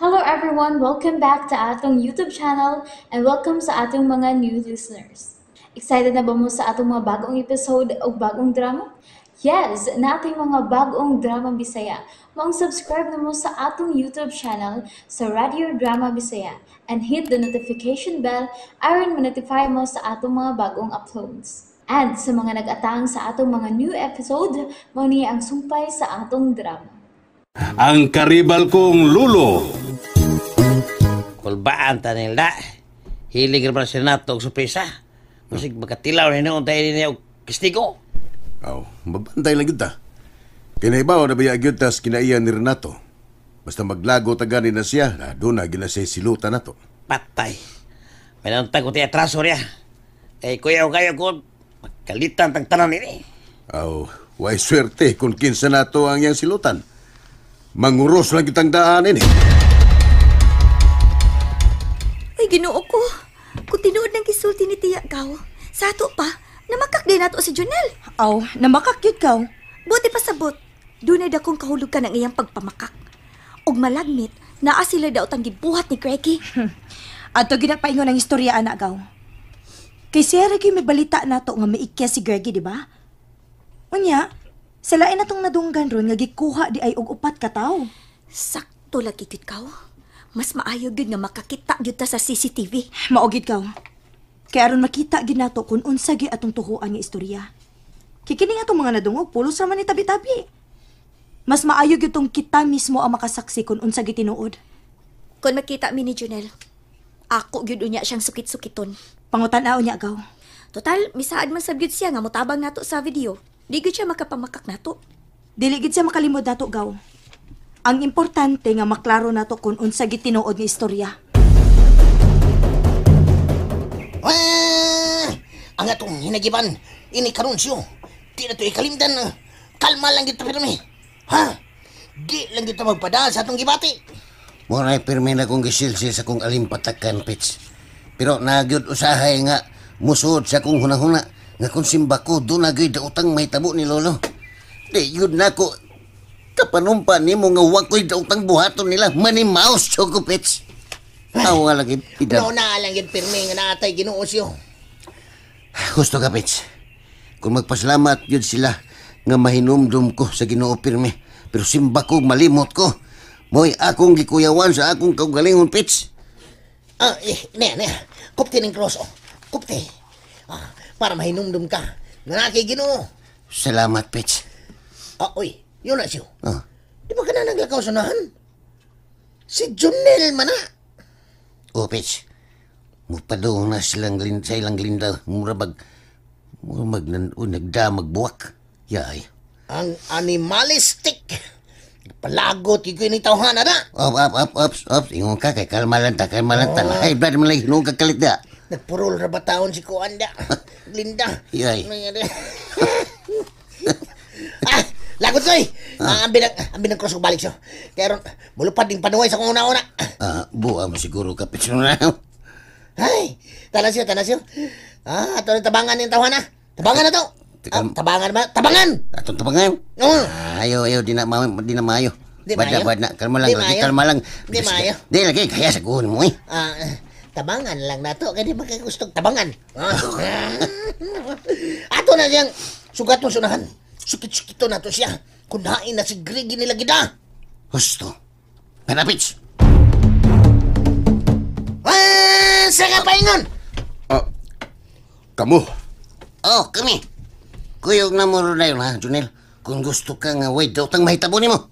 Hello everyone! Welcome back to atong YouTube channel and welcome sa atong mga new listeners. Excited na ba mo sa atong mga bagong episode o bagong drama? Yes! Nating mga bagong drama Bisaya. Maong subscribe na mo sa atong YouTube channel sa Radio Drama Bisaya and hit the notification bell aron ma-notify mo sa atong mga bagong uploads. And sa mga nag-atang sa atong mga new episode, mao ni ang sumpay sa atong drama. Ang karibal kong lulo. Kulbaan ta nila. Hilig ra ba sila nato og sorpresa. Musig magkatilaw na noon tayo niya og kastigo. Aw, mabantay lang gyud ta. Kinaibaw na baya gyud tas kinaiya ni Renato. Basta maglago ta gani na siya, na doon na gina siya siluta na to. Patay. May nantag ko ti atraso niya. Eh, kuya o kayo ko, magkalitan tang tanan nini. Aw, way swerte kung kinsa nato ang iyang silutan. Manguros lang kitang daan ini. Ay, Ginoo ko. Kung tinuod ng gisulti ni Tiya Gaw, sa ato pa, namakak din nato si Junel. Aw, namakak gyud kaw. Buti pa sabot, dunay dakong kahulog ka ng iyang pagpamakak. Og malagmit, naa sila daw tang gibuhat ni Greggy. Adto gid paingon ang istorya ana gaw. Kay siya ra gyud may balita nato nga maikya si Greggy, di ba? Unya, sa lain natong nadunggan ron nga gikuha di ay og upat ka tawo. Sakto lagi gyud kaw. Mas maayo gyud nga makakita gyud ta sa CCTV. Mao gid kaw. Kay aron makita gyud nato kung unsa gyud atong tuhuan nga istorya. Kay kini nga atong mga nadungog pulos ra man ni tabi-tabi. Mas maayo gyud tong kita mismo ang makasaksi kung unsa gyud tinuod. Kung makita mi ni Junel, ako gyud unya siyang sukit-sukiton. Pangutan-aw niya gaw. Total, misaad man sab gyud siya nga motabang nato sa video. Di gyud siya makapamakak nato. Dili gid siya makalimod nato gaw. Ang importante nga maklaro nato kung unsa gid tinuod nga istorya. Ah, ang atong hinagiban, ini karon siyo. Di na to ikalimdan. Kalma lang gito pirmi. Ha? Di lang gito magpadaan sa atong gibati. Mura pirmi na kong gisilsil sa kong alimpatakan, Pits. Pero nagyod usahay nga musuod sa kong hunahuna nga kung simba ko, doon na gyud daotang may tabo ni Lolo. Di yun na ko kapanumpa nimo nga wa ko'y daotang buhaton nila. Manimaos, Choco Pits. Awa lagi, pidam. No na lang gid pirmi nga naatay Ginoo siyo. Gusto ka, Pits. Kung magpasalamat yun sila nga mahinumdum ko sa Ginoo pirmi. Pero simba ko, malimot ko. Mo'y akong gikuyawan sa akong kaugalingon, Pits. Ah, eh, ne, ne. Kupti ning cross, oh. Kupti. Ah, para mahinumdum ka. Nga naa kay Ginoo. Salamat, Pits. Ah, oy, yun na siyo. Ah. Di ba ka na naglakaw sa unahan? Si Junel man na. Oh, Pits. Mupadong na silang sa ilang linda. Mura bag, mura mag, oh, nagdamag buwak. Yay. Ang animalistic. Palagot, ikaw ni tawhana na. Op, op, op, op, op. Ingon ka, kay kalma lang ta, kalma lang ta. Ay, brad, malay, hinong ka kalit da. Nagpurol ra ba taon si Kuanda? Linda. Yay. Ah, lagot koy. Ah, ang binang cross ko balik siya. Kaya ron, mulupad din panuway sa kong una-una. Ah, buwa mo siguro ka, Pits. Na. Ay, tanas siya, tanas siya. Ah, ato na tabangan yung tawhana. Tabangan na to. Teka. Ah, tabangan ba? Tabangan! Atong tabangan. Oo. Ah, ayaw, ayaw, di na, ma, di na maayo. Di Bad na, maayo? bad na. Kalma lang, Di lagi, maayo? kalma lang. Di maayo? Di lagi, kaya saguhin mo eh. Ah, tabangan lang na to. Kaya di magkagustong tabangan. Ah. Ato na siyang sugaton sunahan. Sukit-sukito na to siya. Kung hain na si Grigi nila gida. Husto. Panapits. Ah, sa ka paingon! Ah, kamo. Oh, kami. Kuyog na mo rin na yun, ha, Junel. Kung gusto ka nga, wait, daw tang mahitabo ni mo.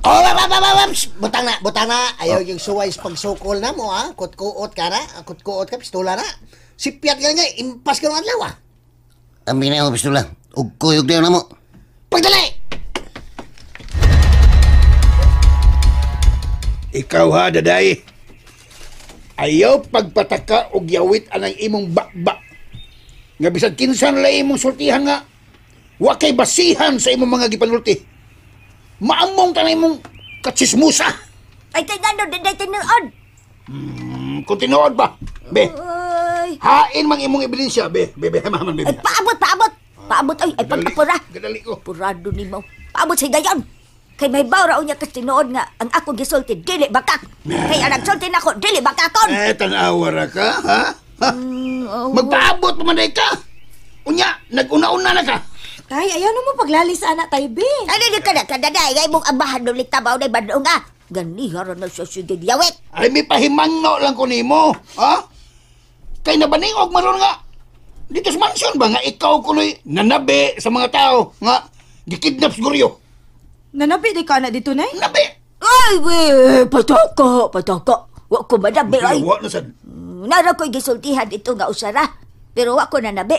Oh, ba, ba, ba, ba, ba, psh, butang na, butang na. Ayaw yung suway sa pagsukol na mo, ha? Kutkuot ka na, kutkuot ka, pistola na. Sipyat ka na nga, impas ka ng adlaw, ha? Ambi na yung pistola. Ug kuyog na yun na mo. Pagdali! Ikaw ha, daday. Ayaw pagpataka og yawit anang imong bakba. Nga bisan kinsa na lang imong sultihan nga, wa kay basihan sa imong mga gipanulti. Maamong ta na imong katsismusa. Ay, kay ngano, daday tinuod. Kung tinuod ba? Be, Ay, hain mang imong ebidensya, be. Be, be, maman, be. ay, paabot, paabot. Paabot, ay, ay, pagkapura. Gadali ko. Purado ni mo. Paabot sa higayon. Kay may bawra unya kas tinuod nga ang ako gisulti dili bakak. Kay ang nagsulti nako dili bakakon. Eh, tanawa ra ka, ha? Ha? Magpaabot pa man ka. Unya, nag-una-una na ka. Tay, ayaw na mo paglalis sa anak, tay, be. Ano di ka na kadaday ay mong amahan nulit tabaw na badong ah. Ganiha ra na siya sige yawit. Ay, may pahimangno lang ko nimo, ha? Kay nabaningog maron nga. Dito sa mansion ba nga ikaw kunoy nanabi sa mga tao nga gikidnap siguro. Nanabi di ka na dito, nay? Nabi! Ay, we, pataka, pataka. Wa ko manabi ay. Wa na sad. Nara ko'y gisultihan dito nga usara. Pero wa ko nanabi.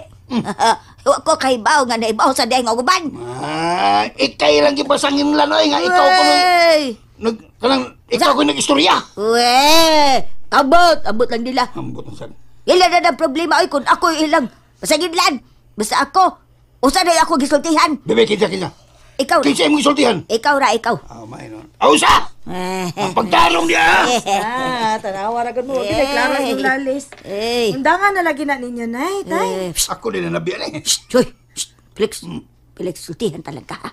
Wa ko kahibaw nga naibaw sa daing uban. Ah, ikay lang gipasangin lanoy nga ikaw kunoy Wey! nag kanang ikaw kunoy nag-istorya. We! Abot, abot lang nila. Ambot na sad. Ila na ng problema ay kung ako ilang masanginlan. Basta ako, usa na ako gisultihan. Bebe, kinsa kinsa. Ikaw ra. Kinsa imong gisultihan? Ikaw ra, ikaw. Ah, may no. Ausa! Ang pagtarong niya. Ah, tanawa ra gud mo. Di klara yung lalis. Eh. Undangan na lagi na ninyo, nay, tay. Eh, psst, Ako din na nabiyan eh. psst, Hoy, psst, Felix. Felix, sultihan talaga ha.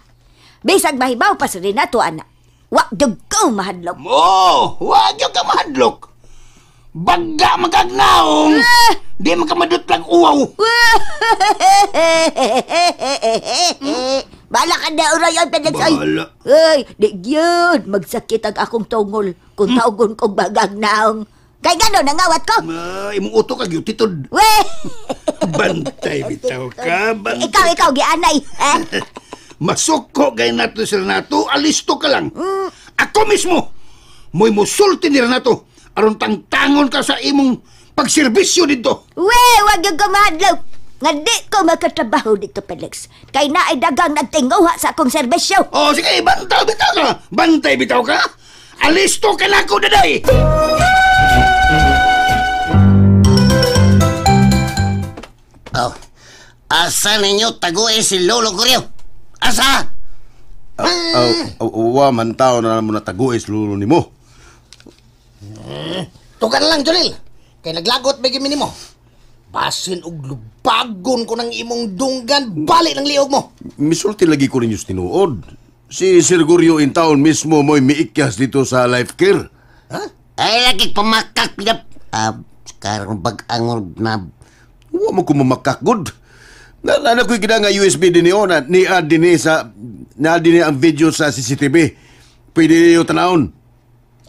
Bisag mahibaw pa sa Renato, anak. Wa gyud ko mahadlok. Oh, wag yung ka mahadlok. Bagga magagnaong. Di man ka madutlag uwaw. Bala ka na uray ang Felix ay. Bahala. Ay, di gyud magsakit ang akong tungol kung tawgon kong bagang naong. Kay gano nangawat ko. Ma, imong utok kag titod. We! Bantay bitaw ka, bantay. Ikaw, ikaw, gianay. Eh? Masuko gay nato si Renato, alisto ka lang. Ako mismo, mo'y musulti ni Renato aron tangtangon ka sa imong pagserbisyo dito. We, wag yung kumahadlok. Nga di ko makatrabaho dito, Felix. Kay naay dagang nagtinguha sa akong serbisyo. Oh, sige, bantay bitaw ka. Bantay bitaw ka. Alisto ka na ako, daday. Oh, asa ninyo taguin si Lolo Goryo? Asa? Wa man tao na mo nataguis lulo nimo. Tukan lang, Junil. Kay naglagot may gimini mo. Basin og lubagon ko ng imong dunggan, balik ng liog mo. Misulti lagi ko ninyo sa tinuod. Si Sir Goryo in town mismo mo'y miikyas dito sa life care. Ha? Ay, lagi pamakak pinap... Ah, karon bag-angor na... Wa mo kumamakakgod. Naalala ko'y gina nga USB din niyo na niya din ni sa na din ang video sa CCTV. Pwede niyo tanawon.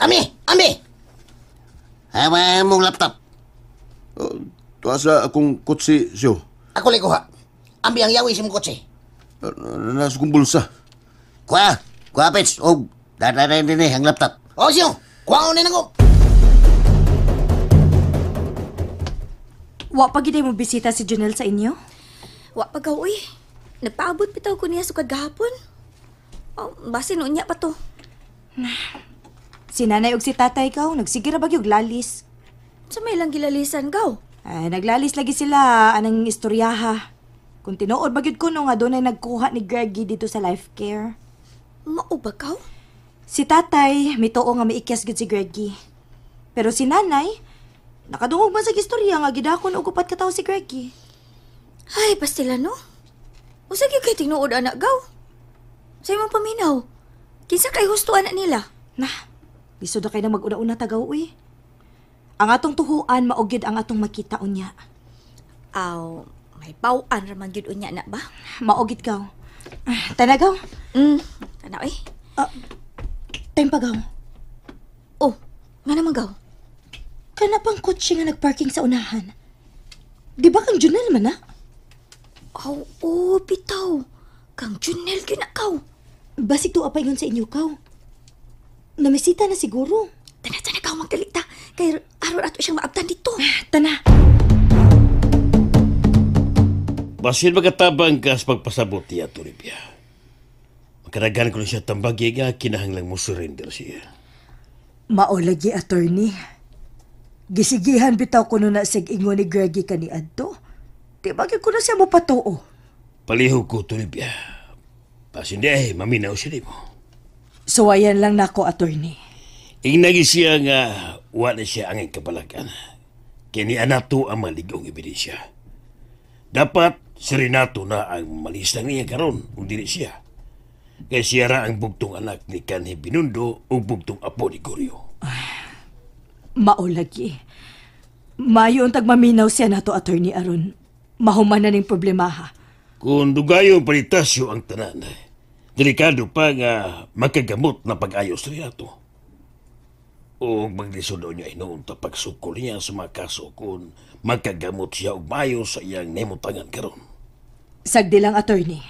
Ami, ami. Hawa mong laptop. Tuwa sa akong kotse siyo. Ako lang kuha. Ami ang yawi sa imong kotse. Nasa kong bulsa. Kuha, kuha, Pets. O, dadarayin din eh, ang laptop. O siyo, kuha na ko. Wa pa gid mo bisita si Junel sa inyo? Wa pa gaw, uy. Nagpaabot bitaw ko niya sukad gahapon. Oh, basin unya pa to. Si nanay ug si tatay kaw, nagsige ra ba gyud lalis. Sa may lang gilalisan gaw. Ay, naglalis lagi sila anang istoryaha. Kung tinuod ba gyud kuno nga dunay nagkuha ni Greggy dito sa life care. Mao ba kaw? Si tatay, mituo nga miikyas gyud si Greggy. Pero si nanay, nakadungog man sa istorya nga gidakon og upat ka tawo si Greggy. Ay, pastila no. Usa gyud kay tinuod anak gaw. Sa imong paminaw. Kinsa kay husto anak nila? Nah, lisod na kay na mag-una-una tagaw uy. Ang atong tuhuan mao gyud ang atong makita unya. Aw, may baw-an ra man gyud unya na ba? Mao gyud gaw. Ah, Tanagaw. Tanaw eh. Time pa gaw. Oh, nga naman gaw. Kana pang kotse nga nagparking sa unahan. Di ba kang Junel man na? Aw, oh, bitaw. Kang Junel gyud na kaw. Basig tuwa pa ingon sa inyo kaw. Namisita na siguro. Tana, tana kaw magdali ta. Kay aron ato siyang maabtan dito. Tana. Basin magatabang ka sa pagpasabot niya, Toribia. Magkaragan ko na siya tambagi nga kinahanglang mo surrender siya. Mao lagi, attorney. Gisigihan bitaw ko na sig ingon ni Greggy kani adto. Di ba gyud ko na siya mopatuo? Palihog ko, Toribia. Basin di ay maminaw siya di mo. Suwayan lang nako, attorney. Ingnagi siya nga wala siya ang kabalakan. Kini anato ang maligong ebidensya. Dapat si Renato na ang malistang niya karon kung dili siya. Kay siya ra ang bugtong anak ni Kanhi Binundo o bugtong apo ni Goryo. Mao lagi. Mayo ang tagmaminaw siya nato, Attorney, aron mahuman na ning problema ha. Kung dugayon panitasyo ang tanan, delikado pa nga makagamot na pag-ayos niya to. O maglisod daw niya inoon ta pagsukol niya sa mga kaso kung makagamot siya og maayo sa iyang nemutangan karon. Sagdi lang, Attorney.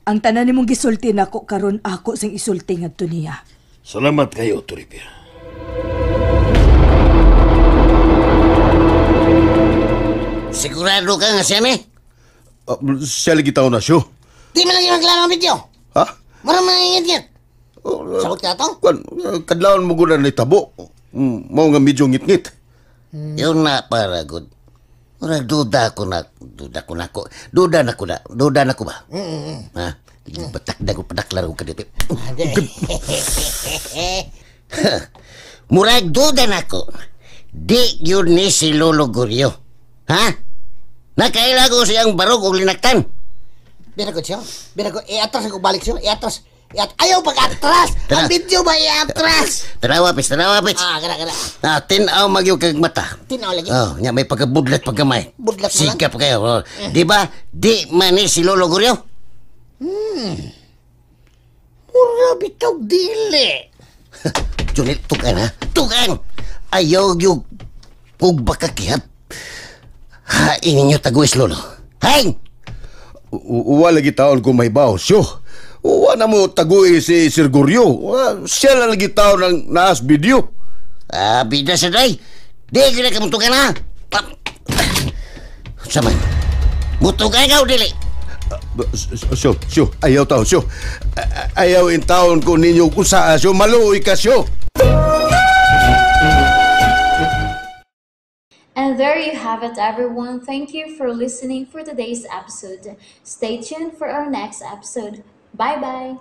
Ang tanan nimong gisulti nako karon, ako sing isulti ngadto niya. Salamat kayo, Toribia. Sigurado ka nga siya ni? Siya lagi tao na siya. Di man lagi magklaro ang video. Ha? Mura man ngit-ngit. Sabot ka to? Kwan, kadlawon mo gud na tabo. Mao nga medyo ngit-ngit. Yun na para good. Murag duda ko na, duda ko na ko, duda na ko na, duda na ko ba? Ha? Batak na ko, padaklar ko kadito. Murag duda na ko. Di yun ni si Lolo Guryo. Ha? Nakaila ko siyang barog o linaktan. Bira ko siya. Bira ko. I-atras ako balik siya. I-atras. Ayaw pag-atras! Ang video ba i-atras? Tanawa, pis. Tanawa, pis. Ah, kana, kana. Ah, tinaw magyo kag mata. Tinaw lagi. Oh, nya may pagkabudlat pagkamay. Budlat na lang. Sikap kayo. Oh. Di ba? Di man ni si Lolo Guryo? Mura bitaw dili. Junil, tugan ha? Tugan! Ayaw yung kung baka kihat. Hain ninyo taguis, Lolo. Hain! Uwa lagi taon kung may baw siyo. Uwa na mo taguis si Sir Guryo. Siya lang lagi taon ng naas video. Ah, bida sa day. Di ka na kamutugan ha? Saman, mutugan ka o dili? Siyo, siyo, ayaw taon, siyo. Ayaw in taon ko ninyo kung saan, siyo. Maluoy ka, siyo. And there you have it, everyone. Thank you for listening for today's episode. Stay tuned for our next episode. Bye-bye.